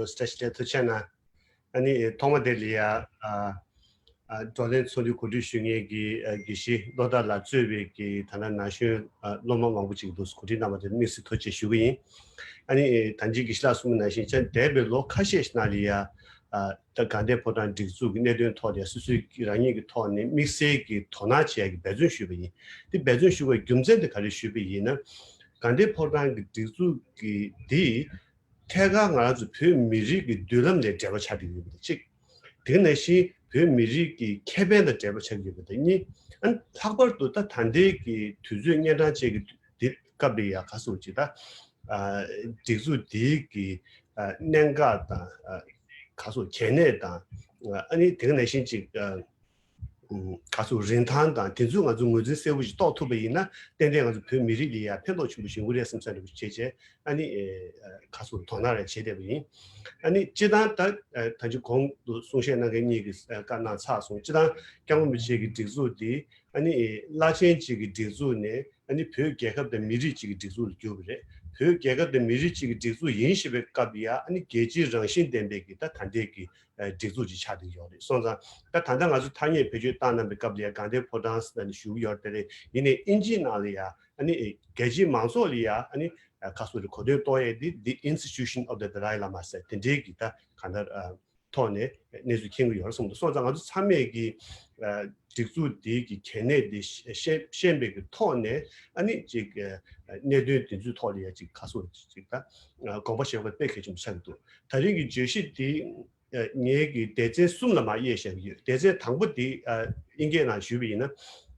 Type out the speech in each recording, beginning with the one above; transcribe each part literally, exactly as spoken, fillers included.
བཀྲ་ཤིས་བདེ་ལེགས། ཐུགས་རྗེ་གནང་། ཨ་ནི་ཐོག་མ་དེ་ལ་ཡ་ཨ་ཨ་བགྲོ་གླེང་ཚོགས་འདུ་གོ་སྒྲིག་ཞུ་མཁན་གྱི་ཨ་དགེ་བཤེས་བློ་བདག་ལགས་གཙོས་པའི་གི་ད་ལྟ་ན་གཞོན་ཨ་སློབ་མ་མང་པོ་ཅིག་འདུག་གོ་སྒྲིག་གནང་བ་དེར་དམིགས་བསལ་ཐུགས་རྗེ་ཆེ་ཞུ་གི་ཡིན། ཨ་ནི་ད་ཅི་དགེ་བཤེས་ལགས་གསུངས་པ་ནང་བཞིན་ཆ་འདས་པའི་ལོ་ཁ་ཤས་ཤིག་ནང་ལ་ཡ་ཨ་ད་དགའ་ལྡན་ཕོ་བྲང་སྒྲིག་འཛུགས་ཀྱི་གནད་དོན་ཐོག་ལ་ཡ་སོ་སོའི་རང་ཉིད་ཀྱི་ཐོག་ནས་དམིགས་བསལ་གྱི་དོ་སྣང་བྱེད་ཡ་གི་འབད་བརྩོན་ཞུས་པ་ཡིན། དེ་འབད་བརྩོན་ཞུ་བའི་རྒྱུ་མཚན་དེ་ག་རེ་ཞུས་པ་ཡིན་ན། དགའ་ལྡན་ཕོ་བྲང་གི་སྒྲིག་འཛུགས་ཀྱི་འདི་ཐད་ཀར་ང་རང་ཚོ་བོད་མི་རིགས་ཀྱི་མདུན་ལམ་ལ་འབྲེལ་བ་ཆགས་བསྡད་ཡོད་པ་དང་གཅིག་དེ་ནང་བཞིན་བོད་མི་རིགས་ཀྱི་ཁེ་ཕན་དང་འབྲེལ་བ་ཆགས་ཡོད་པ་དང་གཉིས། ཨ་ནི་ལྷག་པར་དུ་ད་ད་ལྟའི་གི་དུས་ཚོད་གཉན་འཕྲང་ཅན་གྱི་དུས་འདི་སྐབས་ལ་ཡ་ག་ཟེར་ཅིག་ད་ཨ་སྒྲིག་འཛུགས་འདིའི་གི་ཨ་གནད་འགག་དང་ཨ་ག་ཟེར་གལ་གནད་དང་ཨ་ནི་དེ་ནང་བཞིན་ཅིག་ཨ། ག་ཚོད་རིན་ཐང་དང་དེ་ཚོ་ང་ཚོ་ངོས་འཛིན་གསལ་པོ་ཞིག་རྟོགས་ཐུབ་པ་ཡིན་ན་ཏན་ཏན་ང་ཚོ་བོད་མི་རིགས་ལ་ཡང་ཕན་ཐོགས་ཆེན་པོ་ཞིག་ཡོང་གི་རེད་བསམ་ས་རེད་བྱས་བྱས་ཨ་ནི་ག་ཚོད་དོ་སྣང་རེ་བྱས་བསྡད་པ་ཡིན། ཨ་ནི་སྤྱིར་བཏང་ད་ད་ཅི་གོང་དུ་གསུང་བཤད་གནང་མཁན་གཉིས་ཀྱིས་བཀའ་གནང་ཚར་སོང་། སྤྱིར་བཏང་སྐྱབས་མགོན་རིན་པོ་ཆེ་གི་སྒྲིག་འཛུགས་འདི་ཨ་ནི་བླ་ཆེན་གཅིག་གི་སྒྲིག་འཛུགས་ནས་ཨ་ནི་བོད་རྒྱལ་ཁབ་དང་མི་རིགས་གཅིག་གི་སྒྲིག་འཛུགས་ལ་གྱུར་པ་རེད། བོད་རྒྱལ་ཁབ་དང་མི་རིགས་གཅིག་གི་སྒྲིག་འཛུགས་ཡིན་ཞེས་པའི་སྐབས་ཡ་ཨ་ནི་རྒྱལ་སྤྱིའི་རང་བཞིན་ལྡན་པའི་གི་ད་ད་ལྟའི་གི་སྒྲིག་འཛུགས་ཅིག་ཆགས་བསྡད་ཡོད་རེད། སོང་ཙང་ད་ད་ལྟ་ང་ཚོ་ཐ་སྙད་བེད་སྤྱོད་བཏང་གནང་པའི་སྐབས་ལ་ཡ་དགའ་ལྡན་ཕོ་བྲང་ཟེར་ནས་ཞུ་གི་ཡོད་རེད། དེ་རེད། ཡིན་ནའི་ཨིན་ཇིའི་ནང་ལ་ཡ་ཨ་ནི་རྒྱལ་སྤྱིའི་མང་ཚོགས་ལ་ཡ་ཨ་ནི་ཁ་སོ་རེ་གོ་དོན་གཏོང་ཡས་འདི་The Institution of the Dalai Lama ཟེར་དེ་འདྲའི་གི་ད་གང་ལྟར་ཐོག་ནས་གནས་ཚུལ་མཁྱེན་གྱི་ཡོད་རེད་གསུངས་འདུག་སོང་ཙང་ང་ཚོ་ཚང་མས་ཀྱི་སྒྲིག་འཛུགས་འདི་གི་གལ་གནད་འདི་ཤེས་ཤེས་པའི་གི་ཐོག་ནས་ཨ་ནི་ཅིག་གནད་དོན་འདི་ཚོའི་ཐོག་ལ་ཡ་ཅིག་ཁ་སོ་ཅིག་ད་དགོངས་པ་བཞེས་དགོས་དཔེ་གལ་ཆེན་པོ་ཆགས་ཀྱི་འདུག་ད་རིང་གི་བརྗོད་གཞི་འདི་ངས་ཀྱི་སྡེ་ཚན་གསུམ་ལ་མར་དབྱེ་བཞག་གི་ཡོད། སྡེ་ཚན་དང་པོ་འདི་ཨིན་སྐད་ནང་ཞུས་པ་ཡིན་ན།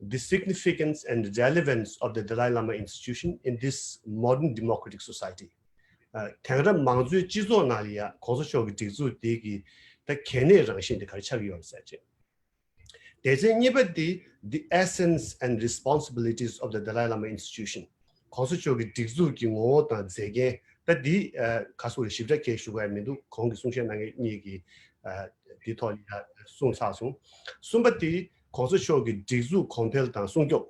The significance and relevance of the Dalai Lama institution in this modern democratic society. དེང་རབས་མང་གཙོའི་སྤྱི་ཚོགས་ནང་ལ་ཡ་གོང་ས་མཆོག་གི་སྒྲིག་འཛུགས་འདི་གི་ད་གལ་གནད་རང་བཞིན་དེ་ག་རེ་ཆགས་ཀྱི་ཡོད་རེད་ཟེར་ཅིག་སྡེ་ཚན་གཉིས་པ་འདི་The essence and responsibilities of the Dalai Lama institution. གོང་ས་མཆོག་གི་སྒྲིག་འཛུགས་ཀྱི་ངོ་བོ་དང་མཛད་འགན་ད་འདི་ག་སོགས་ཞིབ་ཕྲ་གས་ཞུ་དགོས་ཡ་མི་འདུག་གོང་གི་གསུང་བཤད་གནང་མཁན་གཉིས་ཀྱིས་འདི་ཐོག་ལ་གསུངས་ཚར་སོང་། གསུམ་པ་འདི་གོང་ས་མཆོག་གི་སྒྲིག་འཛུགས་གོང་འཕེལ་དང་སྲུང་སྐྱོབ།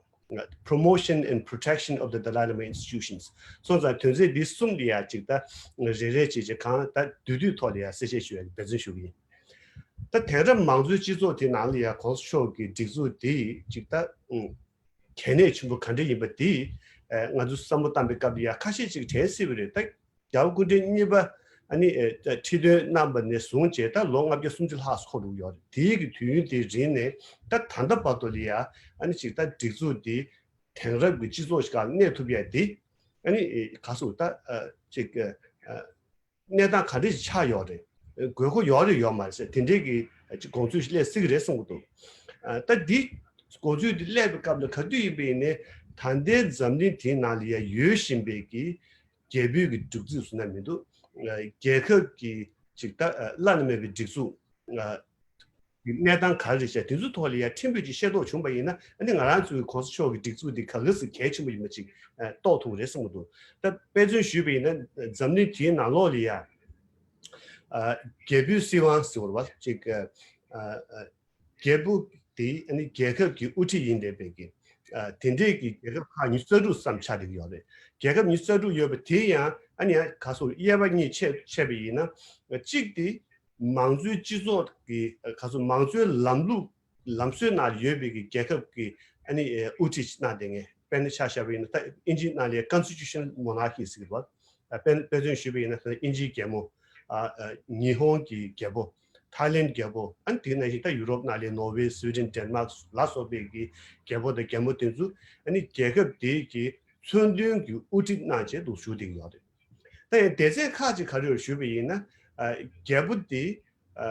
Promotion and protection of the Dalai Lama institutions. སོང་ཙང་དོན་ཚན་འདི་གསུམ་འདི་ཡ་ཅིག་ད་རེ་རེ་བྱས་བྱས་གང་ད་དུས་དུས་ཐོག་ལ་ཡ་གསལ་བཤད་ཞུ་ཡ་འབད་བརྩོན་ཞུ་གི་ཡིན། ད་དེང་རབས་མང་གཙོའི་སྤྱི་ཚོགས་དེ་ནང་ལ་ཡ་གོང་ས་མཆོག་གི་སྒྲིག་འཛུགས་འདི་ཅིག་ད་གལ་གནད་ཆེན་པོ་ག་འདྲ་ཡིན་པ་འདི་ང་ཚོ་བསམ་བློ་བཏང་པའི་སྐབས་ལ་ཡ་ཁ་ཤས་ཅིག་དྲན་སྲིད་པ་རེད། ད་རྒྱལ་བ་སྐུ་ཕྲེང་གཉིས་པ་ཨ་ནི་ཁྲི་སྟོན་གནང་པ་ནས་བཟུང་བྱས་ད་ལོ་ལྔ་བརྒྱ་སུམ་ཅུ་ལྷག་འཁོར་འགྲོ་གི་ཡོད་རེད། དེའི་གི་དུས་ཡུན་དེའི་རིང་ནས་ད་ད་ལྟ་བར་དུ་ལ་ཡ་ཨ་ནི་ཅིག་ད་སྒྲིག་འཛུགས་འདི་དེང་རབས་ཀྱི་སྤྱི་ཚོགས་ཤིག་ག་གནས་ཐུབ་ཡ་དེ་ཨ་ནི་ག་སོགས་ད་ཅིག་གནས་སྟངས་ག་འདྲ་ཞིག་ཆགས་ཡོད་རེད། དགོས་མཁོ་ཡོད་རེད་ཡོད་མ་རེད་ཟེར་དེ་འདྲའི་གི་ཅིག་དགོངས་ཚུལ་ཞིག་སླེབས་སྲིད་ཀྱི་རེད་གསུང་གི་འདུག་ད་འདི་དགོངས་ཚུལ་འདི་སླེབས་པའི་སྐབས་ལ་ག་དུས་ཡིན་པ་ཡིན་ནའི་ད་ལྟའི་འཛམ་གླིང་དེའི་ནང་ལ་ཡ་ཡོད་བཞིན་པའི་གི་རྒྱལ་པོའི་གི་སྒྲིག་འཛུགས་ཟེར་ན་མི་འདུག་རྒྱལ་ཁབ་ཀྱི་ཅིག་ད་བླ་ན་མེད་པའི་སྒྲིག་འཛུགས། གནས་སྟངས་ག་རེ་རེད་ཤག་དེ་ཚོའི་ཐོག་ལ་ཡ་ཕྲན་བུ་ཅིག་ཤེས་རྟོགས་བྱུང་བ་ཡིན་ན་ཨ་ནི་ང་རང་ཚོའི་གོང་ས་མཆོག་གི་སྒྲིག་འཛུགས་འདི་ག་འདྲ་ཞིག་གལ་ཆེན་པོ་ཡིན་པ་ཅིག་རྟོགས་ཐུབ་ཀྱི་རེད་བསམ་གྱི་འདུག་ད་དཔེ་མཚོན་ཞུས་པ་ཡིན་ན་འཛམ་གླིང་དེའི་ནང་ལོགས་ལ་ཡ་རྒྱལ་པོའི་སྲིད་དབང་ཟེར་བ་ཅིག་རྒྱལ་པོ་དེ་ཨ་ནི་རྒྱལ་ཁབ་ཀྱི་དབུ་ཁྲིད་ཡིན་བསྡད་པའི་གི་དེ་འདྲས་ཀྱི་རྒྱལ་ཁབ་ཁག་ཉི་ཤུ་རྩ་དྲུག་ཙམ་ཆགས་བསྡད་ཀྱི་ཡོད་རེད། རྒྱལ་ཁབ་ཉི་ཤུ་རྩ་དྲུག་ཡོད་པ་དེ་ཡང་ཨ་ནི་ཡང་ག་སོགས་དབྱེ་བ་གཉིས་ཕྱེ་ཕྱེ་བ་ཡིན་ན་གཅིག་དེ། མང་གཙོའི་སྤྱི་ཚོགས་ཀྱི་ག་ཚོད་མང་གཙོའི་ལམ་ལུགས་ལམ་སྲོལ་ནང་ཡོད་པའི་གི་རྒྱལ་ཁབ་ཀྱི་ཨ་ནི་དབུ་ཁྲིད་གནང་བསྡད་མཁན་དཔེར་ན་ཆ་བཞག་པ་ཡིན་ན་ད་ཨིན་ཇིའི་ནང་ལ་Constitutional Monarchy ཟེར་གྱི་འདུག་དཔེ་དཔེ་མཚོན་ཞུས་པ་ཡིན་ན་ད་ཨིན་ཇིའི་རྒྱལ་མོ། ཉི་ཧོང་གི་རྒྱལ་པོ། ཐའི་ལེན་རྒྱལ་པོ། ཨ་ནི་དེ་ནང་བཞིན་ད་ཡུ་རོབ་ནང་ལ་ནོར་ཝེ། སུའི་ཌེན། ཌེན་མཱག་ལ་སོགས་པའི་གི་རྒྱལ་པོ་དང་རྒྱལ་མོ་དེ་ཚོ་ཨ་ནི་རྒྱལ་ཁབ་དེའི་གི་མཚོན་དོན་གྱི་དབུ་ཁྲིད་གནང་བྱས་འདུག་ཞུ་བསྡད་ཀྱི་ཡོད་རེད། ད་ཡང་སྡེ་ཚན་ཁག་ཅིག་ག་རེ་ཡོད་ཞུས་པ་ཡིན་ན། ཨ་རྒྱལ་པོ་དེ་ཨ་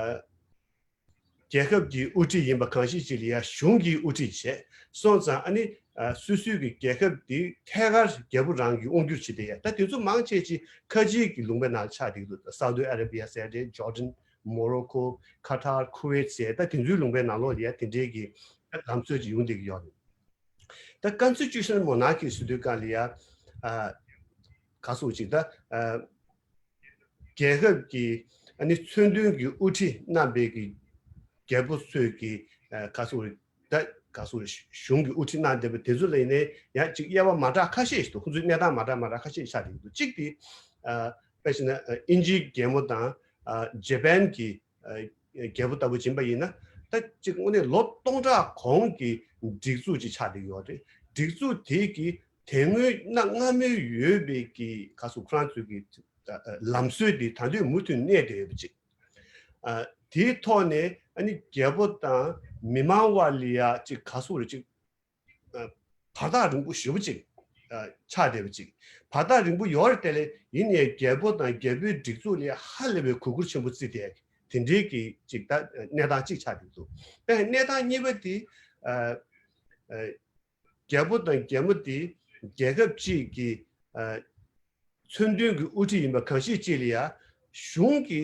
རྒྱལ་ཁབ་ཀྱི་དབུ་ཁྲིད་ཡིན་པ་གང་ཞིག་ཅིག་ལ་ཡང་གཞུང་གི་དབུ་ཁྲིད་བྱས་སོང་ཙང་ཨ་ནི་ཨ་སོ་སོའི་གི་རྒྱལ་ཁབ་དེ་ཐད་ཀར་རྒྱལ་པོ་རང་གིས་དབང་སྒྱུར་བྱེད་བསྡད་ཡ། ད་དེ་ཚོ་མང་ཆེ་ཅིག་ཁ་ཆེའི་གི་ལུང་པའི་ནང་ཆགས་བསྡད་ཀྱི་འདུག་སའུ་ཏི་ཨ་ར་བི་ཡ་ཟེར་རེད། ཇོར་ཌན། མོ་རོ་ཀོ། ཁ་ཐར། ཁུ་ཝེད་ཟེར་ད་དེ་ཚོའི་ལུང་པའི་ནང་ལོགས་ལ་ཡ་དེ་འདྲའི་གི་ལམ་སྲོལ་ཅིག་ཡོང་བསྡད་ཀྱི་ཡོད་རེད། ད་Constitutional Monarchy ཟེར་དུས་སྒང་ལ་ཡ་ཨ་ག་སོགས་ཅིག་ད་ཨ་རྒྱལ་ཁབ་ཀྱི་ཨ་ནི་མཚོན་དོན་གྱི་དབུ་ཁྲིད་གནང་པའི་གི་རྒྱལ་པོ་ཚོས་ཀྱི་ཨ་ག་སོགས་ད་ག་སོགས་གཞུང་གི་དབུ་ཁྲིད་གནང་བསྡད་པ་དེ་ཚོ་ལ་ཡིན་ནའི་ཡང་ཅིག་དབྱེ་བ་མ་འདྲ་ཁ་ཤས་ཤིག་འདུག་ཁོང་ཚོའི་གནས་སྟངས་མ་འདྲ་མ་འདྲ་ཁ་ཤས་ཤིག་ཆགས་བསྡད་ཀྱི་འདུག་གཅིག་དེ་ཨ་དཔེ་བྱས་ན་ཨ་ཨིན་ཇིའི་རྒྱལ་མོ་དང་ ཨ་ཇེ་པན་གྱི་ཨ་རྒྱལ་པོ་ལྟ་བུ་ཕྱིན་པ་ཡིན་ན། ད་ཅིག་དངོས་གནས་ལོ་སྟོང་ཕྲག་གོང་གི་སྒྲིག་འཛུགས་ཅིག་ཆགས་བསྡད་ཡོད་རེད། སྒྲིག་འཛུགས་དེ་གི་དེ་སྔོན་གནའ་སྔ་མོའི་ཡོད་པའི་གི་ག་སོ་ཁོ་རང་ཚོའི་གི་ཨ་ཨ་ལམ་སྲོལ་དེ་ད་དུང་མུ་མཐུད་གནས་བསྡད་ཡོད་པ་ཅིག་ཨ་དེའི་ཐོག་ནས་ཨ་ནི་རྒྱལ་པོ་དང་མི་མང་བར་ལ་ཡ་ཅིག་ག་སོ་རེ་ཅིག་ཨ་བར་ཐག་རིང་པོ་ཞེ་པོ་ཅིག་ཨ་ཆགས་བསྡད་པ་ཅིག་བར་ཐག་རིང་པོ་ཡོད་རེད་དེ་ལས། ཡིན་ནའི་རྒྱལ་པོ་དང་རྒྱལ་པོའི་སྒྲིག་འཛུགས་ལ་ཧ་ལས་པའི་གུས་བཀུར་ཆེན་པོ་བརྩི་བསྡད་དེ་འདྲའི་གི་ཅིག་ད་གནས་སྟངས་ཅིག་ཆགས་བསྡད་འདུག་དཔེར་ན་གནས་སྟངས་གཉིས་པ་དེ་ཨ་ཨ་རྒྱལ་པོ་དང་རྒྱལ་མོ་དེ་རྒྱལ་ཁབ་ཅིག་གི་ཨ་མཚོན་དོན་གྱི་དབུ་ཁྲིད་ཡིན་པ་གང་ཞིག་ཅིག་ལ་ཡ་གཞུང་གི་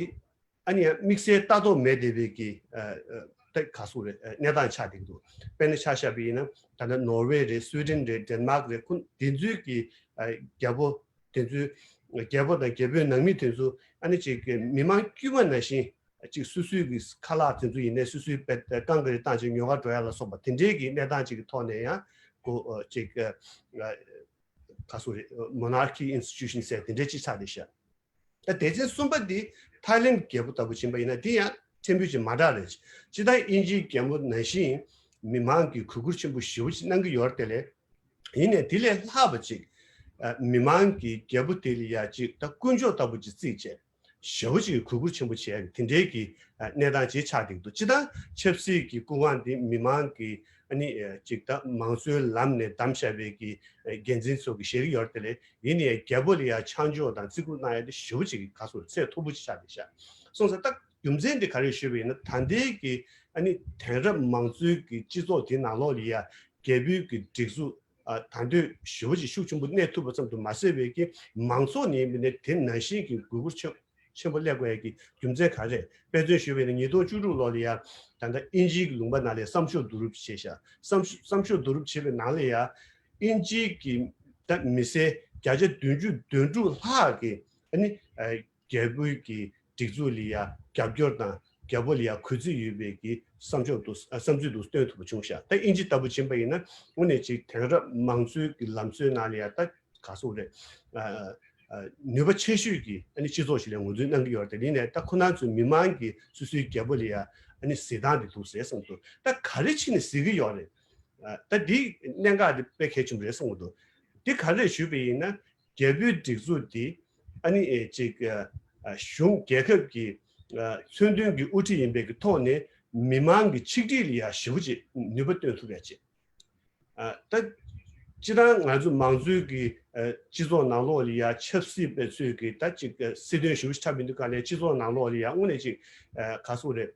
ཨ་ནི་ཡང་དམིགས་བསལ་ལྟ་རྟོག་མེད་བསྡད་པའི་གི་ཨ་ཨ་ད་ག་སོ་རེད། ཨ་གནས་སྟངས་ཆགས་བསྡད་ཀྱི་འདུག་དཔེར་ན་ཆ་བཞག་པ་ཡིན་ན། ད་ལྟ་ནོར་ཝེ་རེད། སུའི་ཌེན་རེད། ཌེན་མཱག་རེད། ཁོ་དེ་ཚོའི་གི་ཨ་རྒྱལ་པོ་དེ་ཚོའི་རྒྱལ་པོ་དང་རྒྱལ་པོའི་ནང་མི་དེ་ཚོ་ཨ་ནི་ཅིག་གི་མི་མང་དཀྱུས་མ་ནང་བཞིན་ཅིག་སོ་སོའི་གི་ཁ་ལག་དེ་ཚོ་ཡིན་ནའི་སོ་སོའི་པད་རྐང་གི་རེ་བཏང་ཅིག་ཉོ་ག་འགྲོ་ཡ་ལ་སོགས་པ་དེ་འདྲའི་གི་གནས་སྟངས་ཅིག་གི་ཐོག་ནས་ཡང་ཁོ་ཨ་ཅིག་ཨ་ག་སོ་རེད། མོ་ནར་ཁི་ཨིན་སི་ཊི་ཊུ་ཤན་ཟེར་དེ་འདྲའི་ཅིག་ཆགས་བསྡད་ཤག་ད་སྡེ་ཚན་གསུམ་པ་འདི་ཐའི་ལེན་རྒྱལ་པོ་ལྟ་བུ་ཕྱིན་པ་ཡིན་ན། འདི་ཡང་ཕྲན་བུ་ཅིག་མ་འདྲ་རེད། སྤྱིར་བཏང་དབྱིན་ཇིའི་རྒྱལ་པོ་ནང་བཞིན་མི་མང་གིས་གུས་བཀུར་ཆེན་པོ་ཞེ་པོ་ཅིག་གནང་གི་ཡོད་རེད་དེ་ལས། ཡིན་ནའི་དེ་ལས་ལྷག་པ་ཅིག་ཨ་མི་མང་གིས་རྒྱལ་པོ་དེ་ལ་ཡ་ཅིག་ད་དཀོན་མཆོག་ལྟ་བུ་ཅིག་བརྩིས་བྱས། ཞེ་པོ་ཅིག་གུས་བཀུར་ཆེན་པོ་བྱས་དེ་འདྲའི་གི་ཨ་གནས་སྟངས་ཅིག་ཆགས་བསྡད་འདུག་སྤྱིར་བཏང་ཆབ་སྲིད་ཀྱི་སྐུ་དབང་འདི་མི་མང་གི་ཨ་ནི་ཨ་ཅིག་ད་མང་གཙོའི་ལམ་ནས་བདམས་བཞག་པའི་གི་ཨ་འགན་འཛིན་ཚོ་གི་བཞེས་ཀྱི་ཡོད་རེད་དེ་ལས། ཡིན་ནའི་རྒྱལ་པོ་ལ་ཡ་ཆ་འཇོག་དང་བརྩི་བཀུར་གནང་ཡ་དེ་ཞེ་པོ་ཅིག་གི་ག་སོ་ཚད་མཐོ་པོ་ཅིག་ཆགས་བསྡད་ཤག་སོང་ཙང་ད་རྒྱུ་མཚན་དེ་ག་རེ་ཞུས་པ་ཡིན་ན། ད་ལྟའི་གི་ཨ་ནི་དེང་རབས་མང་གཙོའི་གི་སྤྱི་ཚོགས་དེ་ནང་ལོགས་ལ་ཡ་རྒྱལ་པོའི་གི་སྒྲིག་འཛུགས་ཨ་དང་དོད་ཞེ་པོ་ཅིག་ཤུགས་ཆེན་པོ་གནས་ཐུབ་པ་ཙམ་དུ་མ་ཟད་པའི་གི་མང་ཚོགས་ནས་ཡིན་པ་ནས་དེ་ནང་བཞིན་གྱི་གུས་བཀུར་ཆེ་ཆེན་པོ་སླེབས་དགོས་ཡ་གི་རྒྱུ་མཚན་ག་རེ། དཔེ་མཚོན་ཞུས་པ་ཡིན་ན་ཉིས་སྟོང་བཅུ་དྲུག་ལོ་ལ་ཡ་ད་ལྟ་དབྱིན་ཇིའི་གི་ལུང་པ་ནང་ལ་ཡ་བསམ་ཤོག་བསྡུ་རུབ་བྱས་ཤག་བསམ་ཤོག་བསམ་ཤོག་བསྡུ་རུབ་བྱས་པའི་ནང་ལ་ཡ་དབྱིན་ཇིའི་གི་ད་མི་སེར་བརྒྱ་ཆ་བདུན་ཅུ་དོན་དྲུག་ལྷག་གི་ཨ་ནི་ཨ་རྒྱལ་པོའི་གི་སྒྲིག་འཛུགས་ལ་ཡ་རྒྱབ་སྐྱོར་དང་རྒྱལ་པོ་ལ་ཡ་གུས་བརྩི་ཡོད་པའི་གི་བསམ་ཕྱོགས་འདུག་ཨ་བསམ་ཚུལ་འདུག་སྟོན་ཐུབ་པ་བྱུང་ཤག་ད་དབྱིན་ཇི་ལྟ་བུ་ཕྱིན་པ་ཡིན་ན་དངོས་གནས་ཅིག་དེང་རབས་མང་གཙོའི་གི་ལམ་སྲོལ་ནང་ལ་ཡ་ད་ག་སོག་རེད། ཨ་ཨ་ནུས་པ་ཆེ་ཤོས་ཀྱི་ཨ་ནི་སྤྱི་ཚོགས་ཤིག་ལ་ངོས་འཛིན་གནང་གི་ཡོད་རེད་དེ། ཡིན་ནའི་ད་ཁོ་རང་ཚོའི་མི་མང་གིས་སོ་སོའི་རྒྱལ་པོ་ལ་ཡ་ཨ་ནི་གཟིགས་སྟངས་དེ་འདུག་ཟེར་གསུངས་འདུག་ད་ག་རེ་བྱས་ནས་གཟིགས་ཀྱི་ཡོད་རེད། ཨ་ད་འདི་གནད་འགག་དེ་དཔེ་གལ་ཆེན་པོ་རེད་གསུངས་འདུག་འདི་ག་རེ་ཞུས་པ་ཡིན་ན། རྒྱལ་པོའི་སྒྲིག་འཛུགས་འདི་ཨ་ནི་ཨེ་ཅིག་ཨ་གཞུང་རྒྱལ་ཁབ་ཀྱི་ཨ་མཚོན་དོན་གྱི་དབུ་ཁྲིད་ཡིན་པའི་གི་ཐོག་ནས་མི་མང་གི་ཆིག་སྒྲིལ་ལ་ཡ་ཞེ་པོ་ཅིག་ནུས་པ་བཏོན་ཐུབ་ཡ་ཅིག་ཨ་ད་སྤྱིར་བཏང་ང་ཚོ་མང་གཙོའི་གི་ཨ་སྤྱི་ཚོགས་ནང་ལོགས་ལ་ཡ་ཆབ་སྲིད་པའི་ཚོས་གི་ད་ཅིག་ཨ་སྲིད་དོན་ཞེ་པོ་ཅིག་འཁྲབ་མི་འདུག་ག་ལས། སྤྱི་ཚོགས་ནང་ལོགས་ལ་ཡ་དངོས་གནས་ཅིག་ཨ་ག་སོག་རེད།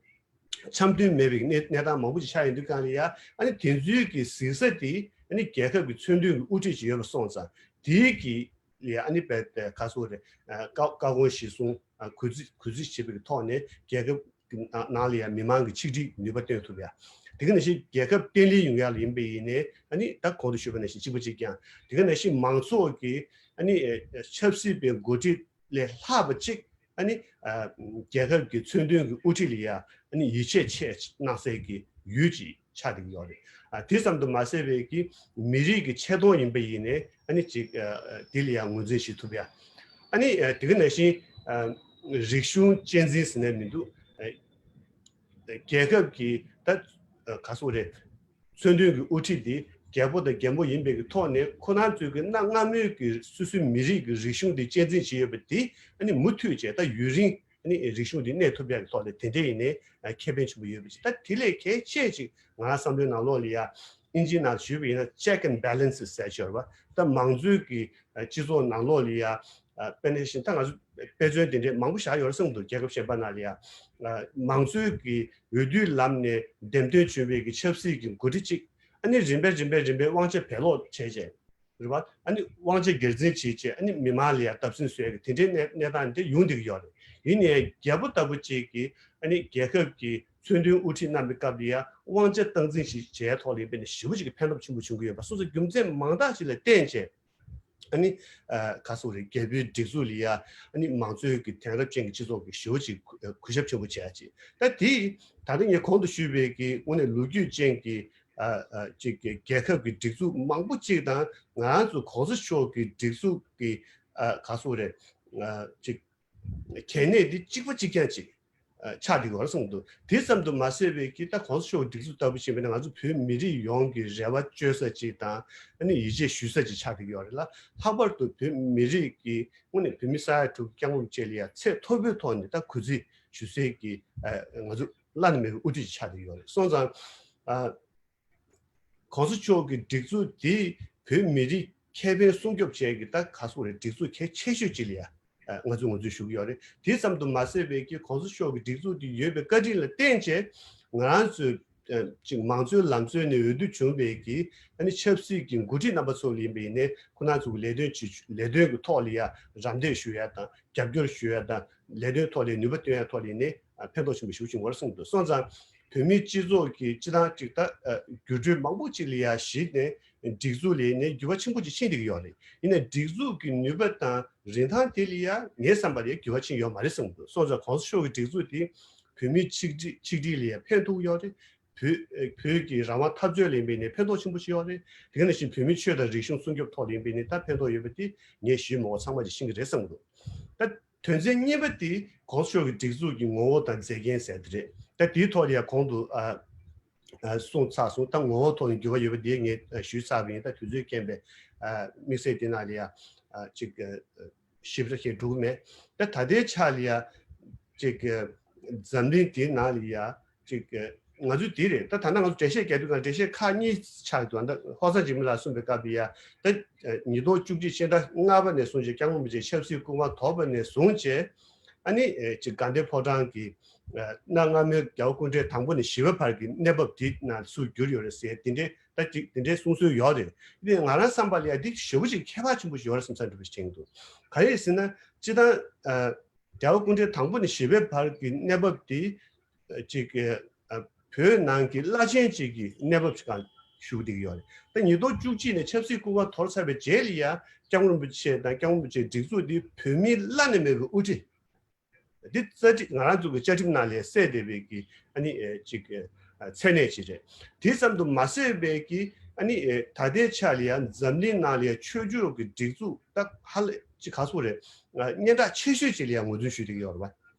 འཆམ་མཐུན་མེད་པའི་གནས་གནས་སྟངས་མང་པོ་ཅིག་ཆགས་ཡོང་དུས་གང་ལ་ཡ། ཨ་ནི་དེ་ཚོའི་གི་གཟིགས་ས་དེ་ཨ་ནི་རྒྱལ་ཁབ་ཀྱི་མཚོན་དོན་གྱི་དབུ་ཁྲིད་ཅིག་ཡོད་པ་སོང་ཙང་དེའི་གི་ལ་ཡ་ཨ་ནི་བས་ཏེ་ག་སོག་རེད། ཨ་བཀའ་བཀའ་དགོངས་གཞིར་བཟུང་ཨ་གུས་བརྩི་གུས་བརྩི་བྱེད་པའི་གི་ཐོག་ནས་རྒྱལ་ཁབ་ཀྱི་ནང་ནང་ལ་ཡ་མི་མང་གི་ཆིག་སྒྲིལ་ནུས་པ་བཏོན་ཐུབ་ཡ། དེ་ག་ནང་བཞིན་རྒྱལ་ཁབ་བརྟན་ལྷིང་ཡོང་ཡ་ལ་ཡིན་པ་ཡིན་ནའི་ཨ་ནི་ད་གོང་དུ་ཞུས་པ་ནང་བཞིན་གཅིག་པ་གཅིག་རྐྱང་། དེ་ག་ནང་བཞིན་མང་ཚོགས་ཀྱི་ཨ་ནི་ཨ་ཆབ་སྲིད་པའི་འགོ་ཁྲིད་ལས་ལྷག་པ་ཅིག་ཨ་ནི་ཨ་རྒྱལ་ཁབ་ཀྱི་མཚོན་དོན་གྱི་དབུ་ཁྲིད་ལ་ཡ་ཨ་ནི་ཡིད་ཆེས་ཆེ་གནང་སའི་གི་ཡུལ་ཅིག་ཆགས་བསྡད་ཀྱི་ཡོད་རེད། ཨ་དེ་ཙམ་དུ་མ་ཟད་པའི་གི་མི་རིགས་ཀྱི་ཆེ་མཐོང་ཡིན་པ་ཡིན་ནའི་ཨ་ནི་ཅིག་ཨ་དེ་ལ་ཡ་ངོས་འཛིན་བྱེད་ཐུབ་ཡ། ཨ་ནི་ཨ་དེ་ག་ནང་བཞིན་ཨ་རིག་གཞུང་གཅེས་འཛིན་ཟེར་ནས་མི་འདུག་ཨ་རྒྱལ་ཁབ་ཀྱི་ད་ཨ་ག་སོག་རེད། མཚོན་དོན་གྱི་དབུ་ཁྲིད་དེ་རྒྱལ་པོ་དང་རྒྱལ་མོ་ཡིན་པའི་གི་ཐོག་ནས་ཁོ་རང་ཚོའི་གི་གནའ་སྔ་མོའི་གི་སོ་སོའི་མི་རིགས་ཀྱི་རིག་གཞུང་དེ་གཅེས་འཛིན་བྱས་ཡོད་པ་དེ་ཨ་ནི་མུ་མཐུད་བྱས། ད་ཡུན་རིང་ཨ་ནི་རིག་གཞུང་དེ་གནས་ཐུབ་ཡག་གི་ཐོག་ནས་དེ་འདྲ་ཡིན་ནའི་ཨ་ཁེ་ཕན་ཆེན་པོ་ཡོད་པ་ཅིག་ད་དེ་ལས་གལ་ཆེ་ཅིག་ང་རང་བསམ་བློའི་ནང་ལོགས་ལ་ཡ་དབྱིན་ཇིའི་ནང་ཞུས་པ་ཡིན་ན་check and balances ཟེར་ཡོད་རེད་པ། ད་མང་གཙོའི་གི་ཨ་སྤྱི་ཚོགས་ནང་ལོགས་ལ་ཡ། ཨ་དཔེར་ན་བཞིན་ད་ང་ཚོ་དཔེ་མཚོན་དེ་འདྲའི་མང་པོ་བཞག་ཡོད་རེད་གསུངས་འདུག་རྒྱལ་ཁབ་གཞན་པ་ནང་ལ་ཡ། ཨ་མང་གཙོའི་གི་འོས་བསྡུའི་ལམ་ནས་འདེམས་ཐོན་བྱུང་བའི་གི་ཆབ་སྲིད་ཀྱི་འགོ་ཁྲིད་ཅིག་ཨ་ནི་རིམ་པས་རིམ་པས་རིམ་པས་དབང་ཆ་བེད་སློག་བྱས་རྗེས་རེད་པ། ཨ་ནི་དབང་ཆ་སྒེར་འཛིན་བྱས་རྗེས་ཨ་ནི་མི་མང་ལ་ཡ་བརྡབ་གསིག་བཟོ་ཡ་གི་དེ་འདྲའི་གནས་གནས་སྟངས་དེ་ཡོང་བསྡད་ཀྱི་ཡོད་རེད། ཡིན་ནའི་རྒྱལ་པོ་ལྟ་བུ་ཅིག་གིས་ཨ་ནི་རྒྱལ་ཁབ་ཀྱི་མཚོན་དོན་དབུ་ཁྲིད་གནང་བའི་སྐབས་ལ་ཡ་དབང་ཆ་སྟངས་འཛིན་ཞིག་བྱས་ཐོག་ལ་ཡིན་པས་ན་ཞེ་པོ་ཅིག་གི་ཕན་ཐོགས་ཆེན་པོ་བྱུང་གི་ཡོད་པ་སོ་སོ་རྒྱུ་མཚན་མང་དག་ཅིག་ལ་བརྟེན་བྱས། ཨ་ནི་ཨ་ག་སོག་རེད། རྒྱལ་པོའི་སྒྲིག་འཛུགས་ལ་ཡ་ཨ་ནི་མང་གཙོའི་གི་དེང་རབས་ཅན་གྱི་སྤྱི་ཚོགས་ཀྱི་ཞེ་པོ་ཅིག་གུ་གུས་ཞབས་ཆེན་པོ་བྱས་ཡ་ཅིག་ད་དེ་ད་ལྟ་ངས་གོང་དུ་ཞུས་པའི་གི་དངོས་གནས་ལོ་རྒྱུས་ཅན་གྱི་ཨ་ཨ་ཅིག་གི་རྒྱལ་ཁབ་ཀྱི་སྒྲིག་འཛུགས་མང་པོ་ཅིག་དང་ང་རང་ཚོ་གོང་ས་མཆོག་གི་སྒྲིག་འཛུགས་ཀྱི་ཨ་ག་སོག་རེད། ཨ་ཅིག་ གལ་གནད་འདི་གཅིག་པ་གཅིག་རྐྱང་ཅིག་ཨ་ཆགས་བསྡད་ཡོད་རེད་བསམ་འདུག་དེ་ཙམ་དུ་མ་ཟད་པའི་གི་ད་གོང་ས་མཆོག་གི་སྒྲིག་འཛུགས་ལྟ་བུ་ཞིག་ཡིན་པ་ན་ང་ཚོ་བོད་མི་རིགས་ཡོངས་ཀྱི་རེ་བ་བཅོལ་ས་ཅིག་དང་ཨ་ནི་ཡིད་ཆེས་ཞུ་ས་ཅིག་ཆགས་བསྡད་ཡོད་རེད་ལ། ལྷག་པར་དུ་བོད་མི་རིགས་ཀྱི་དངོས་གནས་བོད་མི་ས་ཡ་དྲུག་སྐྱབས་མགོན་རིན་པོ་ཆེ་ལ་ཡ་ཚད་མཐོ་པོའི་ཐོག་ནས་ད་གུས་བརྩི་ཞུ་སའི་གི་ཨ་ང་ཚོ་བླ་ན་མེད་པའི་དབུ་ཁྲིད་ཅིག་ཆགས་བསྡད་ཡོད་རེད། སོང་ཙང་ཨ། གོང་ས་མཆོག་གི་སྒྲིག་འཛུགས་འདིས་བོད་མི་རིགས་ཁེ་ཕན་སྲུང་སྐྱོབ་བྱེད་ཀྱི་ད་ག་སོག་རེད། སྒྲིག་འཛུགས་གལ་ཆེ་ཤོས་ཅིག་ལ་ཡ་ང་ཚོས་ངོས་འཛིན་ཞུ་གི་ཡོད་རེད། དེ་ཙམ་དུ་མ་ཟད་པའི་གི་གོང་ས་མཆོག་གི་སྒྲིག་འཛུགས་འདི་ཡོད་པའི་བཀའ་དྲིན་ལ་བརྟེན་བྱས་ང་རང་ཚོའི་ཅིག་མང་གཙོའི་ལམ་སྲོལ་ནས་འོས་བསྡུ་བྱུང་བའི་གི་ཨ་ནི་ཆབ་སྲིད་ཀྱི་འགོ་ཁྲིད་རྣམ་པ་ཚོ་ལ་ཡིན་པ་ཡིན་ནའི་ཁོ་ན་ཚོ་གི་ལས་དོན་བྱེད་ལས་དོན་གྱི་ཐོག་ལ་ཡ་རམ་འདེགས་ཞུ་ཡ་དང་རྒྱབ་སྐྱོར་ཞུ་ཡ་དང་ལས་དོན་ཐོག་ལ་ནུས་པ་བཏོན་ཡ་ཐོག་ལ་ཡིན་ནའི་ཕན་ཐོགས་ཆེན་པོ་ཞིག་བྱུང་བ་རེད་གསུངས་འདུག་སོང་ཙང་བོད་མིའི་སྤྱི་ཚོགས་ཀྱི་སྤྱི་བཏང་ཅིག་ད་ཨ་འགྱུར་འགྲོས་མང་པོ་ཅིག་ལ་ཡ་གཞིགས་ནས་སྒྲིག་འཛུགས་ལ་ནས་འགྱུར་བ་ཆེན་པོ་ཅིག་ཕྱིན་བསྡད་ཀྱི་ཡོད་རེད། ཡིན་ནའི་སྒྲིག་འཛུགས་ཀྱི་ནུས་པ་དང་རིན་ཐང་དེ་ལ་ཡ་ངའི་བསམ་པ་ལ་ཡ་འགྱུར་བ་ཕྱིན་ཡོད་མ་རེད་གསུངས་འདུག་སོང་ཙང་གོང་ས་མཆོག་གི་སྒྲིག་འཛུགས་དེ་བོད་མིའི་ཆིག་སྒྲིལ་ཆིག་སྒྲིལ་ལ་ཡ་ཕན་ཐོགས་ཡོད་རེད། བོད་བོད་ཀྱི་རང་དབང་འཐབ་རྩོད་ལ་ཡིན་པ་ནས་ཕན་ཐོགས་ཆེན་པོ་ཞིག་ཡོད་རེད། དེ་ག་ནང་བཞིན་བོད་མིའི་ཆོས་དང་རིག་གཞུང་སྲུང་སྐྱོབ་ཐོག་ལ་ཡིན་པ་ནས་ད་ཕན་ཐོགས་ཡོད་པ་དེ་ངས་ཞུས་མ་འོངས་ཚང་མ་ཅིག་ཤེས་ཀྱི་རེད་བསམ་གྱི་འདུག་ད་དོན་ཚན་གཉིས་པ་དེ་གོང་ས་མཆོག་གི་སྒྲིག་འཛུགས་ཀྱི་ངོ་བོ་དང་མཛད་འགན་ཟེར་དེ་རེད། ད་དེའི་ཐོག་ལ་ཡང་གོང་དུ་ཨ་ཨ་གསུངས་ཚར་སོང་། ད་ངོ་བོ་ཐོག་ནས་འགྱུར་བ་ཡོད་པ་དེ་ངས་ཨ་ཞུས་ཚར་བ་ཡིན། ད་དུས་ཚོད་རྐྱེན་པས་ཨ་དམིགས་བསལ་དེ་ནང་ལ་ཡང་ཨ་ཅིག་ཨ་ཞིབ་ཕྲ་ཞིག་འགྲོ་གི་མེད། ད་ད་ལྟའི་ཆ་ལ་ཡང་ཅིག་ཨ་འཛམ་གླིང་དེའི་ནང་ལ་ཡང་ཅིག་ཨ་ང་ཚོས་དེ་རེད། ད་ད་ལྟ་ང་ཚོ་འགྲེལ་བཤད་རྒྱག་དུས་ང་འགྲེལ་བཤད་ཁག་གཉིས་ཆགས་འདུག་ད་ཧོར་གཙང་འཇིགས་མེད་ལགས་གསུངས་པའི་སྐབས་ལ་ཡང་ད་ཉིས་སྟོང་བཅུ་གཅིག་སྤྱི་ཟླ་ལྔ་པ་ནས་བཟུང་བྱས་སྐྱབས་མགོན་རིན་པོ་ཆེ་ཆབ་སྲིད་སྐུ་དབང་དོར་བ་ནས་བཟུང་བྱས་ཨ་ནི་ཅིག་དགའ་ལྡན་ཕོ་བྲང་གི་གནའ་སྔ་མོའི་རྒྱལ་བ་སྐུ་ཕྲེང་དང་པོ་ནས་བཞི་པ་བར་གྱི་གནས་བབ་དེ་ནང་སུ་གྱུར་ཡོད་རེད་ཟེར་དེ་འདྲའི་ད་ཅིག་དེ་འདྲའི་གསུང་སྲོལ་ཡོད་རེད། དེ་ང་རང་བསམ་པ་ལ་ཡང་འདི་ཞེ་པོ་ཅིག་ཁྱད་པར་ཆེན་པོ་ཞིག་ཡོད་རེད་བསམ་ས་འདྲ་པོ་ཞིག་དྲན་གྱི་འདུག་ག་རེ་ཟེར་ན་སྤྱི་བཏང་ཨ་རྒྱལ་བ་སྐུ་ཕྲེང་དང་པོ་ནས་བཞི་པའི་བར་གྱི་གནས་བབ་དེ་ཅིག་ཨ་བོད་ནང་གི་བླ་ཆེན་ཅིག་གི་གནས་བབ་ཅིག་གང་ཞུ་བསྡད་ཀྱི་ཡོད་རེད། ད་ཉིས་སྟོང་བཅུ་གཅིག་ནས་ཆབ་སྲིད་སྐུ་དབང་དོར་ཚར་བའི་རྗེས་ལ་ཡང་སྐྱབས་མགོན་རིན་པོ་ཆེ་དང་སྐྱབས་མགོན་རིན་པོ་ཆེའི་སྒྲིག་འཛུགས་འདི་བོད་མིའི་བླ་ན་མེད་པའི་དབུ་ཁྲིད། འདི་རྩ་ཁྲིམས་ང་རང་ཚོ་གི་བཅའ་ཁྲིམས་ནང་ལས་གསལ་བསྡད་པའི་གི་ཨ་ནི་ཨེ་ཅིག་ཨ་མཚན་གནས་ཅིག་རེད། དེ་ཙམ་དུ་མ་ཟད་པའི་གི་ཨ་ནི་ཨེ་ད་ལྟའི་ཆ་ལ་ཡང་འཛམ་གླིང་ནང་ལ་ཡང་ཆོས་ཕྱོགས་ཀྱི་སྒྲིག་འཛུགས་ད་ཧ་ལས་ཅིག་ག་ཚོད་རེད། ཨ་སྙན་གྲགས་ཆེ་ཤོས་ཅིག་ལ་ཡང་ངོས་འཛིན་ཞུས་བསྡད་ཀྱི་ཡོད་རེད་པ།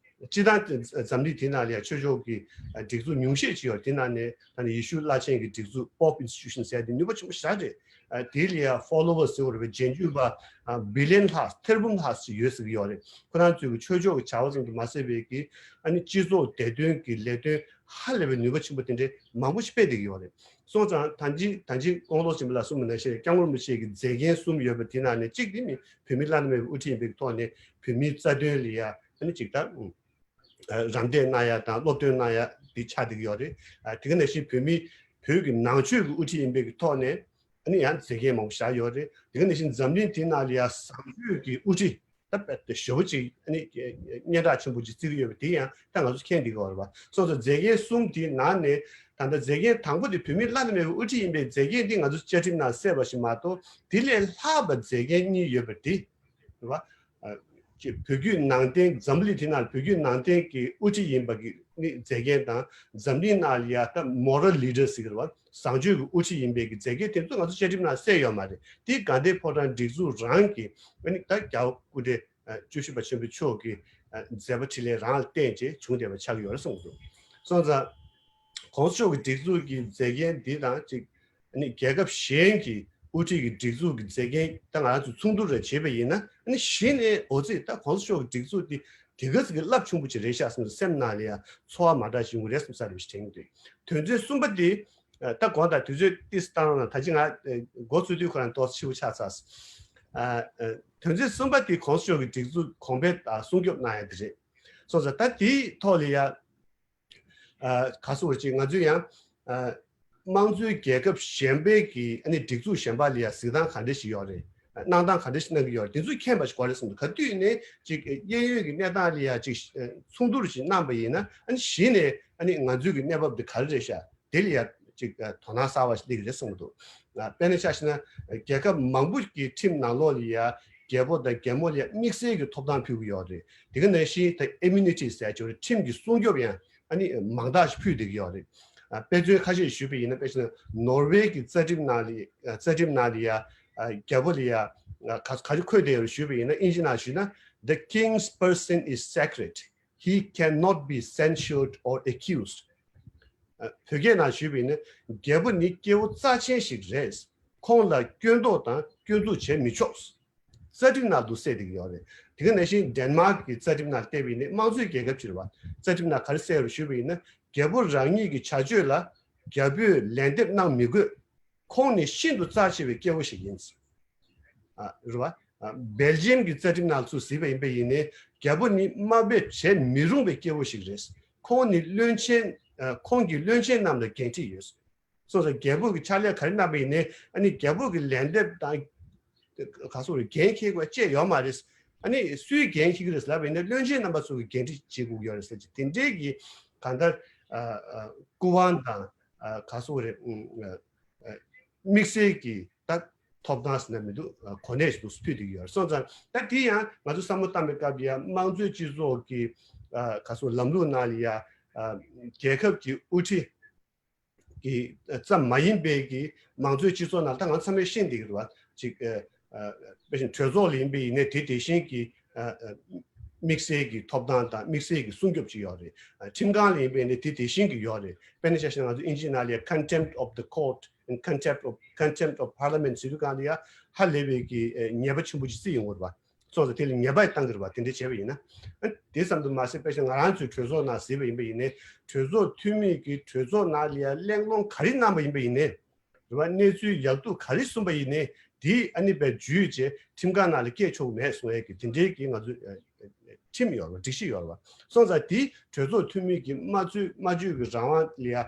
སྤྱིར་བཏང་འཛམ་གླིང་དེ་ནང་ལ་ཡང་ཆོས་ཕྱོགས་ཀྱི་སྒྲིག་འཛུགས་ཉུང་ཤས་ཅིག་ཡོད་རེད། དེ་ནང་ནས་ད་ནི་ཡེ་ཤུ་བླ་ཆེན་གྱི་སྒྲིག་འཛུགས་Pope Institution ཟེར་དེ་ནུས་པ་ཆེན་པོ་ཞེ་དྲག་རེད། དེ་ལ་ཡང་followers ཟེར་བ་རེད་པས། རྗེས་འཇུག་པ་བི་ལི་ཡན་ལྷག་ཐེར་འབུམ་ལྷག་ཅིག་ཡོད་ཟེར་གྱི་ཡོད་རེད། ཁོ་རང་ཚོའི་གི་ཆོས་ཕྱོགས་ཀྱི་བྱ་བ་ཙམ་དུ་མ་ཟད་པའི་གི་ཨ་ནི་སྤྱི་ཚོགས་བདེ་དོན་གྱི་ལས་དོན་ཧ་ལས་པའི་ནུས་པ་ཆེན་པོ་དེ་འདྲའི་མང་པོ་ཞིག་སྤེལ་བསྡད་ཀྱི་ཡོད་རེད། སོང་ཙང་ད་ཅི་ད་ཅི་ཀོང་ལོ་ཆེན་པོ་ལ་གསུངས་པ་ནང་བཞིན་སྐྱབས་མགོན་རིན་པོ་ཆེ་གི་མཛད་འགན་གསུམ་ཡོད་པ་དེ་ནང་ནས་གཅིག་དེ་ནི་བོད་མི་བླ་ན་མེད་པའི་དབུ་ཁྲིད་ཡིན་པའི་ཐོག་ནས་བོད་མིའི་རྩ་དོན་ལ་ཡ་ཨ་ནི་གཅིག་ད། རམ་འདེགས་གནང་ཡ་དང་སློབ་སྟོན་གནང་ཡ་འདི་ཆགས་བསྡད་ཀྱི་ཡོད་རེད། དེ་ག་ནང་བཞིན་བོད་མི་བོད་ཀྱི་ནང་ཆོས་ཀྱི་དབུ་ཁྲིད་ཡིན་པའི་གི་ཐོག་ནས་ཨ་ནི་ཡང་མཛད་འགན་མང་པོ་བཞག་ཡོད་རེད། དེ་ག་ནང་བཞིན་འཛམ་གླིང་དེ་ནང་ལ་ཡང་བཟང་སྤྱོད་ཀྱི་དབུ་ཁྲིད་ད་དཔེ་ཞེ་པོ་ཅིག་ཨ་ནི་སྙན་གྲགས་ཆེན་པོ་ཅིག་བརྩི་གི་ཡོད་པ་དེ་ཡང་ད་ང་ཚོ་མཁྱེན་བསྡད་ཀྱི་ཡོད་རེད་པ། སོ་སོ་མཛད་འགན་གསུམ་དེའི་ནང་ནས་ད་ལྟ་མཛད་འགན་དང་པོ་དེ་བོད་མི་བླ་ན་མེད་པའི་དབུ་ཁྲིད་ཡིན་པའི་མཛད་འགན་འདི་ང་ཚོ་བཅའ་ཁྲིམས་ནང་གསལ་བ་ཞིག་མ་གཏོགས་དེ་ལས་ལྷག་པ་མཛད་འགན་གཉིས་ཡོད་པ་དེ། རེད་བ། ཨ་ཅེ་བོད་བརྒྱུད་ནང་བསྟན་འཛམ་བུ་གླིང་དེ་ནང་བོད་བརྒྱུད་ནང་བསྟན་གྱི་དབུ་ཁྲིད་ཡིན་པ་གི་ནི་མཛད་འགན་དང་འཛམ་གླིང་ནང་ལ་ཡ་ད་moral leader ཟེར་གི་རེད་བ། བཟང་སྤྱོད་ཀྱི་དབུ་ཁྲིད་ཡིན་པའི་གི་མཛད་འགན་དེ་ཚོ་ང་ཚོ་བཅའ་ཁྲིམས་ནང་གསལ་ཡོད་མ་རེད། དེ་དགའ་ལྡན་ཕོ་བྲང་སྒྲིག་འཛུགས་རང་གི་ཨ་ནི་ད་རྒྱལ་བ་སྐུ་ཕྲེང་ཨ་བཅུ་བཞི་པ་ཆེན་པོ་མཆོག་གི་ཨ་མཛད་པ་འཕྲིན་ལས་རང་ལ་བརྟེན་བྱས་བྱུང་བསྡད་པ་ཆགས་ཀྱི་ཡོད་རེད་གསུངས་འདུག་སོང་ཙང་གོང་ས་མཆོག་གི་སྒྲིག་འཛུགས་ཀྱི་མཛད་འགན་འདི་དང་གཅིག་ཨ་ནི་རྒྱལ་ཁབ་གཞན་གྱི་དབུ་ཁྲིད་ཀྱི་སྒྲིག་འཛུགས་ཀྱི་མཛད་འགན་ད་ང་རང་ཚོས་མཚུངས་བསྡུར་རེ་བྱེད་པ་ཡིན་ན་ཨ་ནི་གཞི་ནས་འོ་ཙི་ད་གོང་ས་མཆོག་གི་སྒྲིག་འཛུགས་འདི་དེ་ག་ཙམ་གྱི་རླབས་ཆེན་པོ་ཅིག་རེད་ཤག་བསམ་སེམས་ནང་ལ་ཡང་ཚོར་བ་མ་འདྲ་ཞིག་ཡོང་གི་རེད་བསམ་ས་རེ་བཞིན་དྲན་གྱི་འདུག་དོན་ཚན་གསུམ་པ་དེ་ད་དགོངས་དག་དུས་ཚོད་ཏིས་བཏང་རོགས་གནང་། ད་ཅི་ང་འགོ་ཚུགས་དུས་ཁོ་རང་ཏོག་ཙམ་ཕྱི་པོ་ཆགས་ཚར། དོན་ཚན་གསུམ་པ་དེ་གོང་ས་མཆོག་གི་སྒྲིག་འཛུགས་གོང་འཕེལ་དང་སྲུང་སྐྱོབ་གནང་ཡ་དེ་རེད། སོང་ཙང་ད་དེའི་ཐོག་ལ་ཡང་། ཨ་ག་སོགས་ཅིག་ང་ཚོས་ཡང་ཨ་དམངས་གཙོའི་རྒྱལ་ཁབ་གཞན་པའི་གི་ཨ་ནི་སྒྲིག་འཛུགས་གཞན་པ་ལ་ཡང་གཟིགས་སྟངས་ག་འདྲ་ཞིག་ཡོད་རེད། གནང་སྟངས་ག་འདྲ་ཞིག་གནང་གི་ཡོད་རེད། དེ་ཚོ་མཁྱེན་པ་ཞིག་དགོས་རེད་བསམ་འདུག་ག་དུས་ནས་ཅིག་གཡས་གཡོན་གྱི་གནས་སྟངས་ལ་ཡང་ཅིག་མཚུངས་བསྡུར་ཞིག་གནང་པ་ཡིན་ན་ཨ་ནི་གཞི་ནས་ཨ་ནི་ང་ཚོའི་གི་གནས་བབ་འདི་ག་རེ་རེད་ཤག་དེ་ལ་ཡང་ཅིག་དོ་སྣང་གསར་བ་ཞིག་སླེབས་ཀྱི་རེད་བསམ་གྱི་འདུག་དཔེར་ན་ཆ་བཞག་ན་རྒྱལ་ཁབ་མང་པོ་གི་ཁྲིམས་ནང་ལོགས་ལ་ཡང་རྒྱལ་པོ་དང་རྒྱལ་མོ་ལ་ཡང་དམིགས་བསལ་གྱི་ཐོབ་ཐང་ཕུལ་གྱི་ཡོད་རེད། དེ་ག་ནང་བཞིན་ད་immunity ཟེར་ཡ་ཅིག་ཡོད་རེད། ཁྲིམས་ཀྱི་སྲུང་སྐྱོབ་ཡང་ཨ་ནི་མང་དག་ཞིག་ཕུལ་བསྡད་ཀྱི་ཡོད་རེད། ཨ་དཔེ་མཚོན་ཁ་ཤས་ཞུས་པ་ཡིན་ན་དཔེར་ན་ནོར་ཝེ་གི་རྩ་ཁྲིམས་ནང་ལ་ཨ་རྩ་ཁྲིམས་ནང་ལ་ཡ་ཨ་རྒྱལ་པོ་ལ་ཡ་ཨ་ག་ག་རེ་འཁོད་བསྡད་ཡོད་རེད་ཞུས་པ་ཡིན་ན་ཨིན་ཇི་ནང་ཞུས་ན་ The king's person is sacred. He cannot be censured or accused. ཨ། བོད་སྐད་ནང་ཞུས་པ་ཡིན་ན། རྒྱལ་པོ་ནི་སྐྱེ་བོ་རྩ་ཆེན་ཞིག་རེད། ཁོང་ལ་སྐྱོན་འདོགས་དང་སྐྱོན་འཛུགས་བྱེད་མི་ཆོག་རྩ་ཁྲིམས་ནང་དུ་གསལ་བསྡད་ཀྱི་ཡོད་རེད། དེ་ག་ནང་བཞིན་ཌེན་མཱག་གི་རྩ་ཁྲིམས་ནང་བལྟས་པ་ཡིན་ན། དམངས་གཙོའི་རྒྱལ་ཁབ་ཅིག་རེད་བ། རྩ་ཁྲིམས་ནང་ག་རེ་གསལ་བ་ཞུས་པ་ཡིན་ན། རྒྱལ་པོ་རང་ཉིད་ཀྱི་བྱ་སྤྱོད་ལ་རྒྱ་བོས་ལན་འདེབས་གནང་མི་དགོས། ཁོང་ནི་ཤིན་ཏུ་རྩ་ཆེ་བའི་སྐྱེ་བོ་ཞིག་ཡིན། ཨ། རེད་བ། ཨ། སྦེལ་ཇི་ཡམ་གྱི་རྩ་ཁྲིམས་ནང་ཚུར་གཟིགས་པ་ཡིན་པ་ཡིན་ནའི། རྒྱལ་པོ་ནི་དམའ་འབེབས་བྱེད་མི་རུང་བའི་སྐྱེ་བོ་ཞིག་རེད། ཁོང་ནི་བློན་ཆེན། ཨ། ཁོང་གི་བློན་ཆེན་རྣམས་ལ་འགན་འཁྲི་ཡོད། སོང་ཙང་རྒྱལ་པོ་གི་ཕྱག་ལས་ག་རེ་གནང་པ་ཡིན་ནའི། ཨ་ནི་རྒྱལ་པོ་གི་ལན་འདེབས་དང་། ག་སོགས་རེད། འགན་འཁྱེར་དགོས་ཅེས་ཡོད་མ་རེད། ཨ་ནི་སུའི་འགན་འཁྱེར་གྱི་རེད་ལབ་པ་ཡིན་ན། བློན་ཆེན་རྣམ་པ་ཚོ་གི་འགན་འཁྲི་བྱེད་དགོས་ཀྱི་ཡོད་རེད་ཟེར་གྱི། དེ་འདྲའི་གི་གང་ལྟར། ཨ། ཨ། སྐུ་དབང་དང་། ཨ། ག་སོགས་རེད། ཨ། ཨ། དམིགས་བསལ་གྱི་ད་ཐོབ་ཐང་ཟེར་ན་མི་འདུག་ཨ། གོ་གནས་ཤིག་ཏུ་ཕུལ་བསྡད་ཀྱི་ཡོད་རེད། སོང་ཙང་ད་དེ་ཡང་ང་ཚོ་བསམ་བློ་བཏང་པའི་སྐབས་ཡ། དམངས་གཙོའི་སྤྱི་ཚོགས་ཀྱི། ཨ། ག་སོགས་ལམ་ལུགས་ནང་ལ་ཡ། ཨ། རྒྱལ་ཁབ་ཀྱི་དབུ་ཁྲིད་ཀྱི་ཙམ་མ་ཡིན་པའི་གི་མང་གཙོའི་སྤྱི་ཚོགས་ནང་ད་ང་ཚང་མས་ཤེས་བསྡད་ཀྱི་རེད་བ། ཅིག་ཨ། ཨ། དཔེ་བཞིན་གྲོས་ཚོགས་ལ་ཡིན་པ་ཡིན་ནའི་དེ་དེ་བཞིན་གྱི། ཨ། ཨ། དམིགས་བསལ་གྱི་ཐོབ་ཐང་དང་དམིགས་བསལ་གྱི་སྲུང་སྐྱོབ་ཅིག་ཡོད་རེད། ཨ། ཁྲིམས་ཁང་ལ་ཡིན་པ་ཡིན་ནའི་དེ་དེ་བཞིན་གྱི་ཡོད་རེད། དཔེར་ན་ཆ་བཞག་ན་ང་ཚོ་དབྱིན་ཇིའི་ནང་ལ་ཡ། contempt of the court and contempt of contempt of parliament ཟེར་དུས་སྒང་ལ་ཡ། ཧ་ལས་པའི་གི། ཨ། ཉེས་པ་ཆེན་པོ་ཅིག་བརྩི་ཡོང་གི་རེད་བ། སོང་ཙང་དེ་ལ་ཉེས་པ་བཏང་གི་རེད་བ། དེ་འདྲ་བྱས་པ་ཡིན་ན། ཨ། དེ་ཙམ་དུ་མ་ཟད། དཔེ་བཞིན་ང་རང་ཚོའི་གྲོས་ཚོགས་ནང་གཟིགས་པ་ཡིན་པ་ཡིན་ནའི། གྲོས་ཚོགས་འཐུས་མི་གིས་གྲོས་ཚོགས་ནང་ལ་ཡ་གླེང་སློང་ག་རེ་གནང་པ་ཡིན་པ་ཡིན་ནའི། རེད་བ། གནས་ཚུལ་ཡག་སྡུག་ག་རེ་གསུངས་པ་ཡིན་ནའི། དེ་ཨ་ནི་དཔེ་བརྒྱུད་བྱས་ཁྲིམས་ཁང་ནང་ལ་སྐྱེལ་ཆོག་གི་མེད་གསུང་ཡས་ཀྱི་དེ་འདྲའི་གི་ང་ཚོ། ཨ། ཁྲིམས་ཡོད་རེད་བ། སྒྲིག་གཞི་ཡོད་རེད་བ། སོང་ཙང་དེ་གྲོས་ཚོགས་འཐུས་མི་གིས་སྨྲ་བརྗོད། སྨྲ་བརྗོད་ཀྱི་རང་དབང་ལ་ཡ་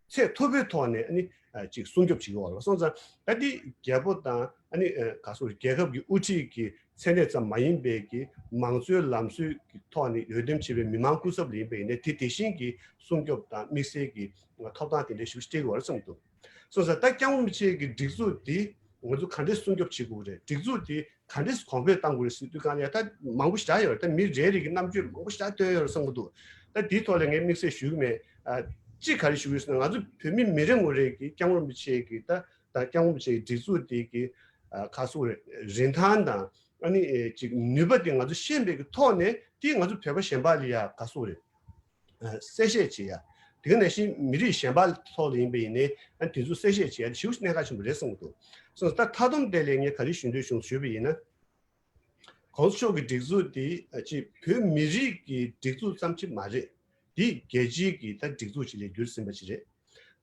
ཚད་མཐོ་པོའི་ཐོག་ནས། ཨ་ནི། ཨ། ཅིག་སྲུང་སྐྱོབ་བྱེད་ཀྱི་ཡོད་རེད་བ། སོང་ཙང་ད་འདི་རྒྱལ་པོ་དང་། ཨ་ནི། ཨ། ག་སོགས་རྒྱལ་ཁབ་ཀྱི་དབུ་ཁྲིད་ཀྱི་མཚན་གནས་ཙམ་མ་ཡིན་པའི་གི་མང་གཙོའི་ལམ་སྲོལ་གྱི་ཐོག་ནས་འོས་འདེམས་བྱས་པའི་མི་མང་སྐུ་ཚབ་ལ་ཡིན་པ་ཡིན་ནའི་དེ་དེ་བཞིན་གྱི་སྲུང་སྐྱོབ་དང་དམིགས་བསལ་གྱི་ཐོབ་ཐང་དེ་འདྲ་ཞིག་སྤྲད་ཀྱི་ཡོད་རེད་བསམ་འདུག་སོང་ཙང་ད་སྐྱབས་མགོན་རིན་པོ་ཆེ་གི་སྒྲིག་འཛུགས་འདི་ང་ཚོ་ག་འདྲས་སྲུང་སྐྱོབ་བྱེད་དགོས་རེད། སྒྲིག་འཛུགས་འདི་ག་འདྲས་གོང་འཕེལ་གཏང་དགོས་རེད་ཟེར་དུས་སྒང་ལ་ཡ། ད་མང་པོ་ཞེ་དྲག་ཡོད་རེད། ད་མི་རེ་རེ་གི་རྣམ་དཔྱོད་མང་པོ་ཞེ་དྲག་བཏོན་ཡོད་རེད་བསམ་གྱི་འདུག་ད་འདིའི་ཐོག་ལ་ངས་དམིགས་བསལ་ཞུ་གི་མེད། ཨ། གཅིག་ག་རེ་ཞུ་གི་ཡོད་ཟེར་ན། ང་ཚོ་བོད་མི་མི་རེ་ངོ་རེ་གིས་སྐྱབས་མགོན་རིན་པོ་ཆེ་གི། ད་ད་སྐྱབས་མགོན་རིན་པོ་ཆེ་གི་སྒྲིག་འཛུགས་འདི་གི། ཨ། ག་སོགས་རེད། རིན་ཐང་དང་། ཨ་ནི། ཨེ། ཅིག་ནུས་པ་དེ་ང་ཚོ་ཤེས་པའི་གི་ཐོག་ནས་དེ་ང་ཚོ་བོད་པ་གཞན་པ་ལ་ཡ་ག་སོགས་རེད། ཨ། གསལ་བཤད་བྱེད་ཡ། དེ་ག་ནང་བཞིན་མི་རིགས་གཞན་པ་ཐོག་ལ་ཡིན་པ་ཡིན་ནའི། ཨ། དེ་ཚོ་གསལ་བཤད་བྱེད་ཡ་དེ་ཞེ་པོ་གནད་འགག་ཆེན་པོ་རེད་བསམ་གྱི་འདུག་སོང་ཙང་ད་མཐའ་སྡོམ་དེ་ལ་ངས་ག་རེ་ཞུ་འདོད་བྱུང་ཞུས་པ་ཡིན་ན། གོང་ས་མཆོག་གི་སྒྲིག་འཛུགས་འདི། ཨ། ཅིག་བོད་མི་རིགས་ཀྱི་སྒྲིག་འཛུགས་ཙམ་ཅིག་མ་རེད། འདི་རྒྱལ་སྤྱིའི་གི་ད་སྒྲིག་འཛུགས་ཅིག་ལ་གྱུར་ཟིན་པ་ཅིག་རེད།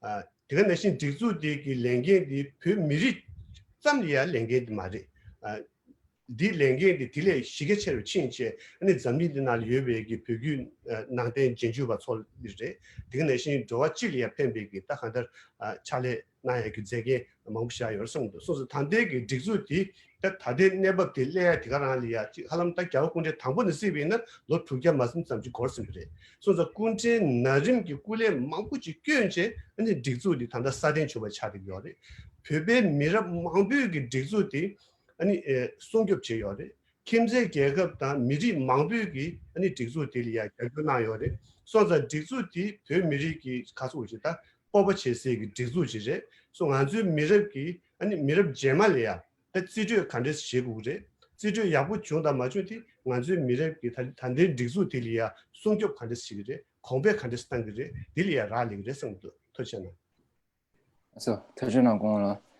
ཨ། དེ་ག་ནང་བཞིན་སྒྲིག་འཛུགས་འདི་གི་ལས་འགན་འདི་བོད་མི་རིགས་ཙམ་ལ་ཡ་ལས་འགན་འདི་མ་རེད། ཨ། འདི་ལས་འགན་འདི་དེ་ལས་གཞི་རྒྱ་ཆེ་རུ་ཕྱིན་བྱས། ཨ་ནི་འཛམ་གླིང་འདི་ནང་ལ་ཡོད་པའི་གི་བོད་བརྒྱུད། ཨ། ནང་བསྟན་རྗེས་འཇུག་པ་ཚོ་ལ་རེད། དེ་ག་ནང་བཞིན་འགྲོ་བ་སྤྱི་ལ་ཡ་ཕན་པའི་གི་ད་གང་ལྟར། ཨ། ཕྱག་ལས་གནང་ཡ་གི་མཛད་འགན་མང་པོ་བཞག་ཡོད་རེད་བསམ་གྱི་འདུག་སོང་ཙང་ད་ལྟའི་གི་སྒྲིག་འཛུགས་འདི་ད་ད་ལྟའི་གནས་བབ་དེ་སླེབས་ཡ་དེ་ག་རང་ལ་ཡ། ཅིག་ཧ་ལམ་ད་རྒྱལ་བ་སྐུ་ཕྲེང་དང་པོ་ནས་བརྩིས་པ་ཡིན་ན་ལོ་དྲུག་བརྒྱ་མ་ཟིན་ཙམ་ཅིག་འགོར་ཟིན་པ་རེད། སོང་ཙང་སྐུ་ཕྲེང་ན་རིམ་གྱི་སྐུ་ལས་མང་པོ་ཅིག་བསྐྱོན་བྱས། ཨ་ནི་སྒྲིག་འཛུགས་འདི་ད་ལྟ་སྲ་བརྟན་བྱུང་བ་ཆགས་བསྡད་ཡོད་རེད། བོད་པའི་མི་རབས་མང་པོའི་གི་སྒྲིག་འཛུགས་འདི། ཨ་ནི། ཨེ། སྲུང་སྐྱོབ་བྱས་ཡོད་རེད། ཁྱིམ་མཚེས་རྒྱལ་ཁབ་དང་མི་རིགས་མང་པོས་ཀྱིས་ཨ་ནི་སྒྲིག་འཛུགས་དེ་ལ་ཡང་རྒྱབ་སྐྱོར་གནང་ཡོད་རེད། སོང་ཙང་སྒྲིག་འཛུགས་དེ་བོད་མི་རིགས་ཀྱི་ཁ་ཕྱོགས་ཤིག་ད་སྤོབས་པ་བྱེད་སའི་གི་སྒྲིག་འཛུགས་ཅིག་རེད། སོ་ང་ཚོའི་མི་རབས་ཀྱིས་ཨ་ནི་མི་རབས་རྗེས་མ་ལ་ཡང་ད་རྩིས་སྤྲོད་ག་འདྲས་བྱེད་དགོས་ཀྱི་རེད། རྩིས་སྤྲོད་ཡག་པོ་བྱུང་དང་མ་བྱུང་དེ་ང་ཚོའི་མི་རབས་ཀྱིས་ད་ད་ལྟའི་སྒྲིག་འཛུགས་དེ་ལ་ཡང་སྲུང་སྐྱོབ་ག་འདྲས་བྱེད་ཀྱི་རེད། གོང་འཕེལ་ག་འདྲས་གཏང་གི་རེད། དེ་ལ་ཡང་རག་ལས་ཀྱི་རེད་བསམ་གྱི་འདུག་ཐུགས་རྗེ་གནང་། སོ། ཐུགས་རྗེ་གནང་སྐུ་ངོ་ལགས།